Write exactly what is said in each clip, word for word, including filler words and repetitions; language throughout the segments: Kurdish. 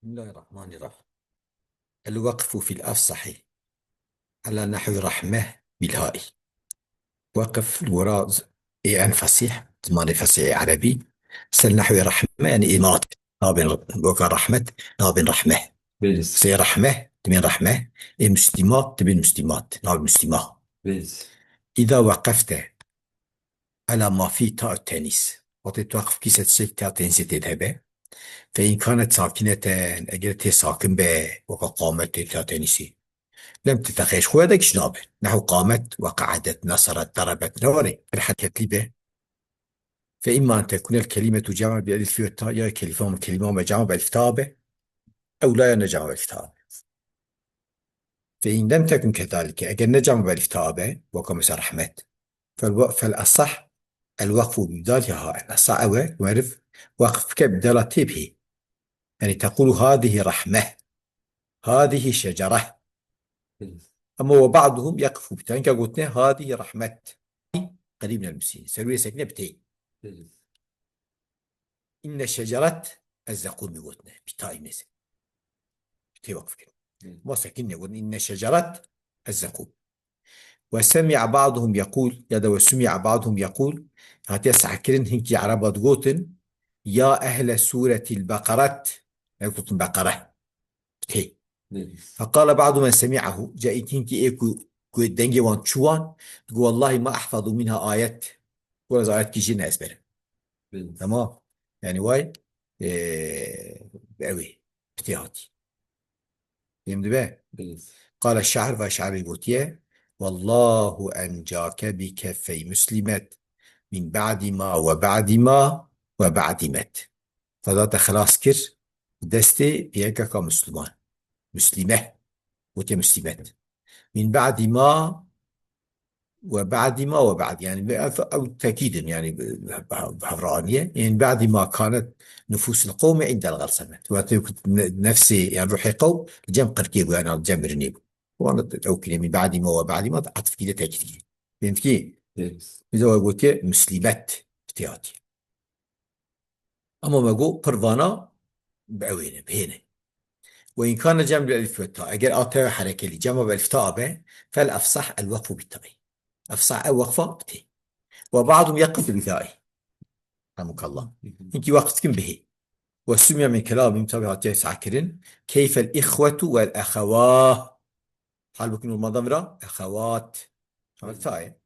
بسم الله الرحمن الرحيم. الوقف في الأفصح على نحو رحمة بالهاء. Weqf li gora ê en fesîh, zimanê fesîh ê erebî, ser nehwê rehme, yani ê mat, nabên weka rehmet, nabên rehme. Belê. Sê rehme, dibên rehme, ê muslimat, dibên muslimat, nabên muslima. Belê. Îda weqefte ala ma fî ta tenîs. Wextê tu weqf kî ser tiştek ta tenîsê tê de hebe. Fe in kanet sakineten, eger tê sakin be, weka qamet tê ta tenîsê. Lem titexêj xwe de kişnabe. Nehu qamet ve qaadet, nesaret, darabet, ne were. Bir hereketlî be. Fe imma en tekunel kelimetu cema bi elif ve ta, ya kelîfan, kelîman ve cema bi elif ta be. Ew la ya ne cema bi elif ta be. Fe in lem tekun kedalike. Eger ne cema bi elif ta be, weka mesela rehmet. Fel, fel asah, el waqfu bi daliha. El asah ewe, werif, waqf ke bi dala tê bihê. Yani tekulu hadihi rahme. Hadihi şecere. Ama ve ba'duhum yaqfu bi ta. Hinka gotine hadihi rahmet. Qerîb minel musîn. Ser wê sekine bi tê. Inne şeceret ez zeqûm gotine. Bi ta imnesi. Bi tê waqf kir. Ma sekin ne gotin. Inne şeceret ez zeqûm. Ve semi'a ba'duhum yekûl, ya da ve sumi'a ba'duhum yekûl, hatiye sehkirin hinkî Ereba digotin, ya ehle sûretil Beqeret, ne gotin Beqere, bi tê. Belê. Feqale ba'du men semi'ahu, ca ît hinkî ê ku, ku dengê wan çû wan, digo, "Wallahi ma ahfazu minha ayet." Ku ez ayetkî jî ne ezberim. Belê. Tamam. Yani way, e, ew ê, bi tê hatî. Fêm dibe? Belê. Qale şair ve şairê gotiye, "Wallahu encake bi keffey muslimet min ba'di ma ve ba'di ma ve ba'di met." Xweda te xilas kir, destê piyekeka Müslüman. Müslime. Gotiye muslimet. Min ba'di ma ve ba'di ma ve ba'di. Yani bi-, ev, ew tekîd in, yani bi-, bi-, bi hev re aniye. Min ba'di ma kanet nufûsul qewmi indel xelsemet. Wextê ku ne-, nefsê, yani ruhê qewm li cem qirkê bû, yani li cem mirinê bû. Wana ew kine min ba'di ma ve ba'di ma, atf kî de tekîd kî. Fêm kî? Evet. Bize we gotiye muslimet, bi tê hatî. Ama me got pir vana bi ew ê ne, bi hê ne. Ve in kane cem bi elif ve ta. Eger a te herekeli cema bi elif ta be, fel efsah el waqfu bi ta'i. Efsah ew waqfa bi tê. Ve ba'dum yeqifu bi ta'i. Rahmukallah. Hinkî waqf dikin bi hê. Ve sumiye min kelamim, tabi hatiye sehkirin. Keyfel ihwetu vel ehewah. Halbuki normalde vira ehewat. Hal taye.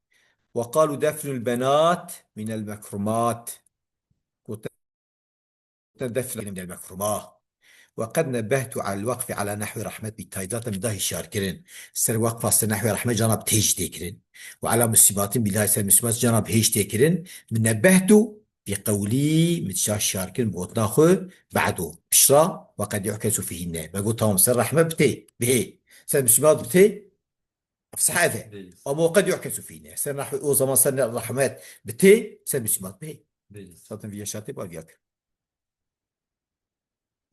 Ve qalu defnul benat minel mekrumat. Gotin defn minel mekrumah. Ve qed nebehtu alel waqfi ala nehwi rahmet bi ta'i. Zaten min da hişyar kirin. Ser waqfa ser nehwi rahmet cana bi tê jî tê kirin. Ve ala muslimatin billahi, ser muslimat cana bi hê jî tê kirin. Min nebehtu bi qewlî, min dişa hişyar kirin bi gotina xwe, ba'du. Pişra, ve qed yu'kesu fîhinne. Me got tamam, ser rahmet bi tê, bi hê. Ser muslimat bi tê, efsah ev e. Belê. Ama o qed yu'kesu fîne. Ser nahwi o zaman ser rahmet bi tê, ser muslimat bi hê. Belê. Zaten vî yaşatê bar viya kir.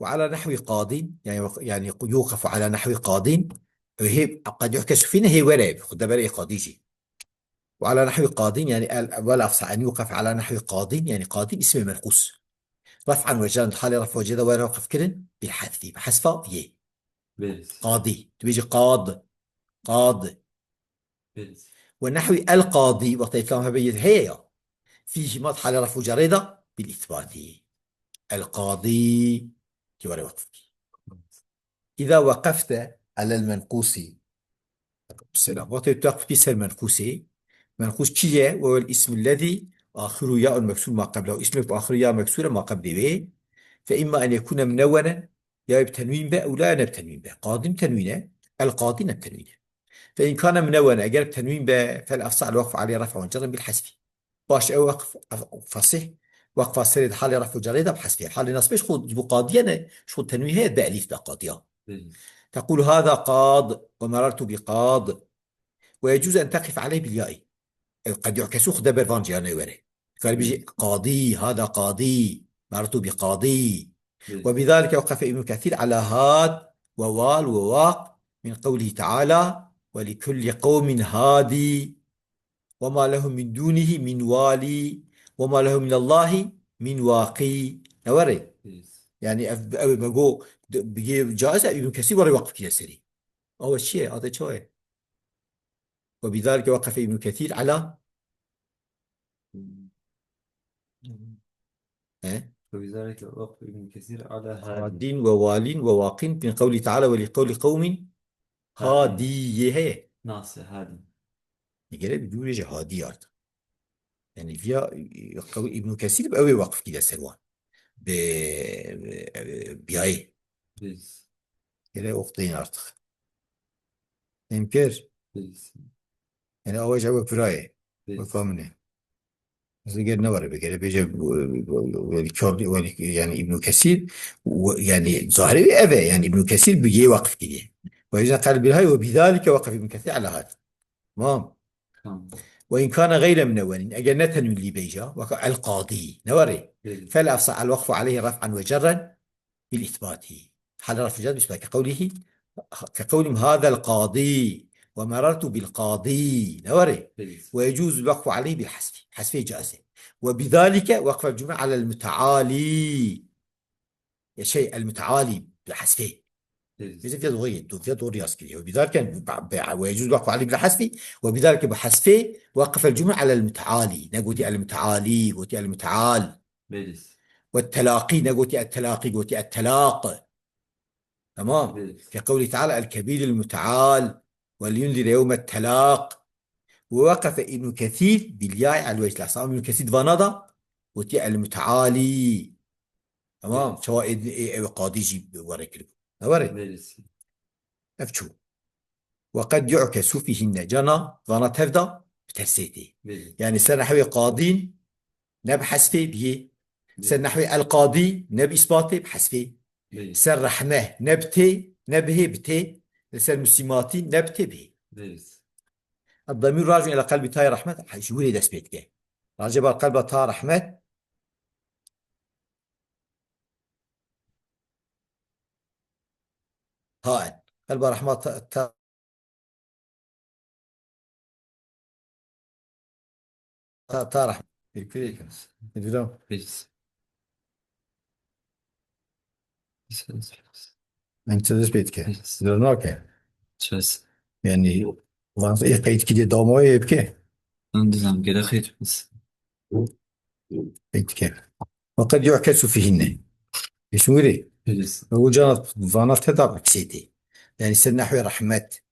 Ve ala nahwi qadîn, yani, yani yuqefu ala nahwi qadîn, e, hê qed yu'kesu fîne hê were, xwe de bere ê qadî jî. Ve ala nahwi qadîn, yani el, vel efsah en yuqef ala nahwi qadîn, yani qadîn ismê menqûs. Ref'an ve ceran, halê ref ve cê de were waqf kirin, bil hezfi, bi hezfa yê. Belê. Qadî. Dibêje qad. Qad. Belê. Ve nehwî el qadî, wexta îflam hebe yê heye ya. Fîhî mat halê ref û cerê de bil îthbatî. El qadî. Ki were waqf kî. Îza weqefte alel menqûsî. Selam. Wextê tu weqf kî ser menqûsê. Menqûs çi ye? Ve vel ismu lezî axiru yaun meksûr ma qeblehu. Îsmek bi axiru ya meksûr e ma qeblê wê. Fe imma en yekûne minewwenen. Ya bi tenwîn be, ew la ne bi tenwîn be. Qadî bi tenwîn e, el qadî ne bi tenwîn e. Fe in kane minewwene, eger bi tenwîn be, fel efsah el waqf aleyh ref'en cerin bil hesfi. Baş ew waqf, ev, fesih, waqfa serê di halê ref û cerê de bi hesfi. Halê nasbê ji xwe, ji bo qadiye ne, ji xwe tenwîn heye, bi elîf be qadiya. Hmm. Teqûl hada qad, ve merartu bi qad. Ve yecûz en teqif aleyh bil yaî. Ew qed yu'kesu xwe de ber van cîhanê were. Dikarî bijî qadî, hada qadî, merartu bi qadî. Belê. Ve bidalike weqefe Îbnul Kesîr ala had ve wal ve waq min qewlihî teala ve li kullî qewmin hadî ve ma lehum min dûnihî min walî ve ma lehum minallahî min waqî. Ne were? Belê. Yani ev, ew me got, di, bi yê caiz e, Îbn Kesîr werê weqf kiriye serî. Ew çi ye? Ate çawa ye? Ve bidalike weqefe Îbn Kesîr ala. He? Ve bidalike weqefe Îbn Kesîr ala hadîn. Hadîn ve walîn ve waqîn min qewlî teala ve li qewlî qewmîn hadî yê heye. Nasê hadîn. Digere bi dûrê jî hadî artık. Yani viya, e, qew-, Îbn Kesîr bi ew ê weqf kiriye ser wan. Bi, e, biyayê. Biz. Gere oxteyîn artık. Em kir. Biz. Yani awa ji ew piraye. Biz. Weka min e. Ez ger ne were bigere bêje, e, e, e, kar, e, yani Îbn Kesîr, e, yani zahirê wê ev e, yani Îbn Kesîr bi yê weqf kiriye. Ve yüzden qal bilhay ve bidalike weqef Îbn Kesîr ala had. Tamam. Tamam. Ve in kana gayre minewwenin, eger ne tenwînlî bêja, weka el qadî, ne were? Belli. Fel efsah el waqfu aleyhi raf'an ve cerren bil isbati. Hal raf'u cerr bil isbati. Ke qewlihi, ke qewlim hadel qadî ve merartu bil qadî, ne were? Belli. Ve yecuz el waqfu aleyhi bil hasfi. Hasfê caiz e. Ve bidalike waqfel cumle alel muteali. Ya şey, el muteali bi hasfê. Evet. Bize fiyat doğru, do-, fiyat doğru yaz kiriye. Ve bidalike, be-, be-, ve yecuz waqfu aleyhi bil hasfi, ve bidalike bi hasfê, waqef el cumle alel muteali. Ne goti el muteali, goti el muteal. Bêlis. Ve telaqî, ne goti et telaqî, goti et telaq. Tamam. Bêlis. Ke qewlî teala el kebîr el muteal. Ve liyunzire yewme telaq. Ve weqefe Îbn Kesîr bil ya'î el wecih. Îbn Kesîr di vana da, goti el muteali. Tamam. Çawa ê, ê, ew qadî jî were kiribû. Ne were? Bêlis. Ev çû. Ve qed yu'kesu fîhinne. Cana, vana tev da, bi tersê tê. Bêlis. Yani ser nehwê qadîn, ne bi hesfê biyê. Bêlis. Ser nehwê el qadî, ne bi îsbatê, bi hesfê. Bêlis. Ser rehme, ne bi tê, ne bi hê, bi tê. Li ser musîmatî, ne bi tê, bi hê. Bêlis. Ad-damîr racûn ila qelbî tayê rehmet, ji wî rê dest pê dike. Race bar qelba ta rehmet, Taen. Qelba rehma ta, ta, ta, ta rehma. Peki, peki. Peki. Enteresan peki. Zor nake. Söz. Yani, van ê qeyd kiriye damoyê bike. Em dizam gere xeyr. Qeyd ke. Ve qed yu'kesu fîhinne. Pêşin wî rê. Yes. Ve uca vana teda bi qisê tê. Yani ser nehwê rehmet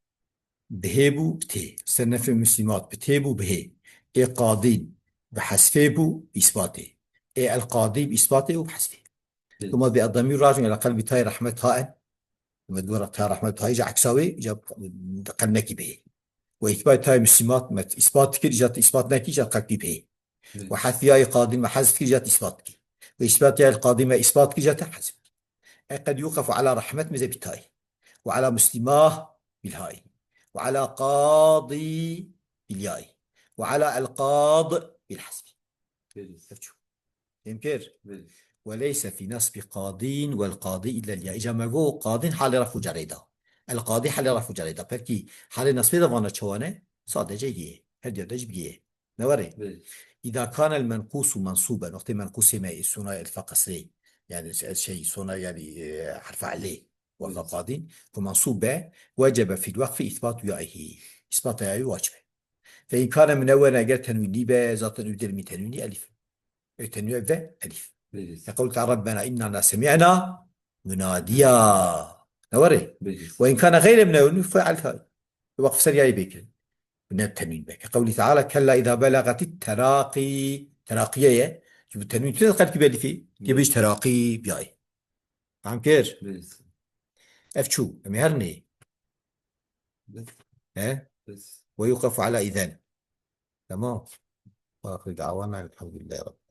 bi hê bû, bi tê. Ser nehwê muslimat bi tê bû, bi hê. Ê qadîn bi hesfê bû, bi îsbatê. Ê el qadî bi îsbatê û bi hesfê. Yes. Duma bi edamî racûn ila qelbî tayê rehmet haen. Duma dûra tayê rehmet haî, îca eksa wê, îca qelb nekî bi hê. Ve îsbat tayê muslimat, me îsbat dikir, îca îsbat nekî, îca qelb kî bi hê. Ve hesf yayê qadî me hesf kir, îca îsbat kir. Ve îsbat yayê qadî me îsbat kir, îca hesf kir. E qed yuqefu ala rehmet meze bi tayê. Ve ala muslimah bil hayê. Ve ala qadî bil yayê. Ve ala el qad bil hesfi. Ev çû. Fêm kir? Ve leyse fî nasbi qadîn wel qadî illa el ya. Îca me got qadîn halê ref û cerê da. El qadî halê ref û cerê da. Pekî halê nasbê de vana çawa ne? Sadece yê. Her diya de jî bi yê. Ne were? Belê. Îza kanel menqusu mensuben. Wextê menqusê me sona elfa qesrê. Yani şey, sona yani, e, herfa elê. Wexta qadîn. Ku mensub be, wecebe fîl wekfi îsbatu yaihi. Îsbata yayî wacib e. Fe in kane minewwena, eger tenwînlî be, zaten ew dermî tenwînî elîf. Ew tenwîn ve elîf. Belê. Ke qewlî teala Rabbena innena semî'na munadiya. Ne were? Belê. Ve in kane xeyre minewwin fe elîf. Wekf ser yayî bêkin. Ne tenwîn be. Ke qewlî teala kella îza belagat teraqî. Teraqiye ye. Çünkü tenwîn tune qelkî belîfî. Ye bêj teraqî biyayî. Fam kir? Belê. Ev çû. Em ê her nê. Belê. He? Belê. Ve yuqefu ala îzen. Tamam. Ve axiru da'wana elhamdülillahi rabbil